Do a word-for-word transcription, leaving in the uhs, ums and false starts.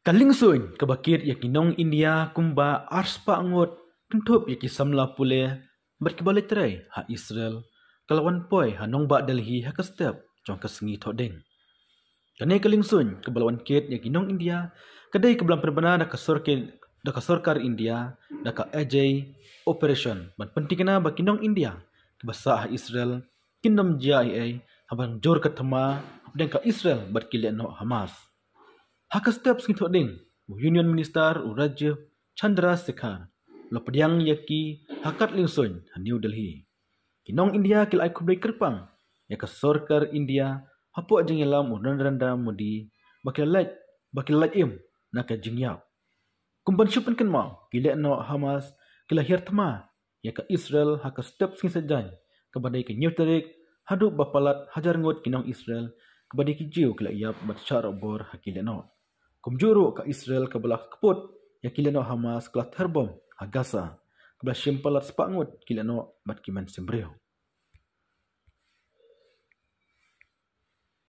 Ka liengsuiñ kaba kit ïa ki nong India kumba arspah ngut, kynthup ïa ki samla pule bad kiba leit trei ha Israel, ka la wan poi ha nongbah Delhi ha ka step jong ka sngi Thohdieng. Kane ka liengsuiñ kaba la wan kit ïa ki nong India ka dei kaba la pynbna da ka sorkar, da ka sorkar India, da ka Ajay Operation, ban pynthikna ba ki nong India kiba sah ha Israel kin ym jia ei ei haba jur ka thma hapdeng ka Israel bad ki lehnoh Hamas. Ha ka step sngi Thohdieng, u Union Minister u Rajiv Chandrasekhar u la pdiang ïa ki ha ka liengsuiñ ha New Delhi. Ki nong India ki la ai khublei kyrpang ïa ka sorkar India hapoh jingïalam u Narendra Modi ba ki la lait, ba ki la lait im na ka jingïap. Kum ban shu pynkynmaw, ki lehnoh Hamas ki la hiar thma ïa ka Israel ha ka step sngi Saitjaiñ, kaba dei ka hynñiew tarik, haduh ba palat hajar ngut ki nong Israel kiba dei ki Jiw ki la ïap bad shah rohbor ha ki lehnoh. Kumjuh ruh ka Israel kaba la kput ïa ki lehnoh Hamas ka la ther bom ha Gaza, kaba la shim palat spah ngut ki lehnoh bad ki mynsiem briew.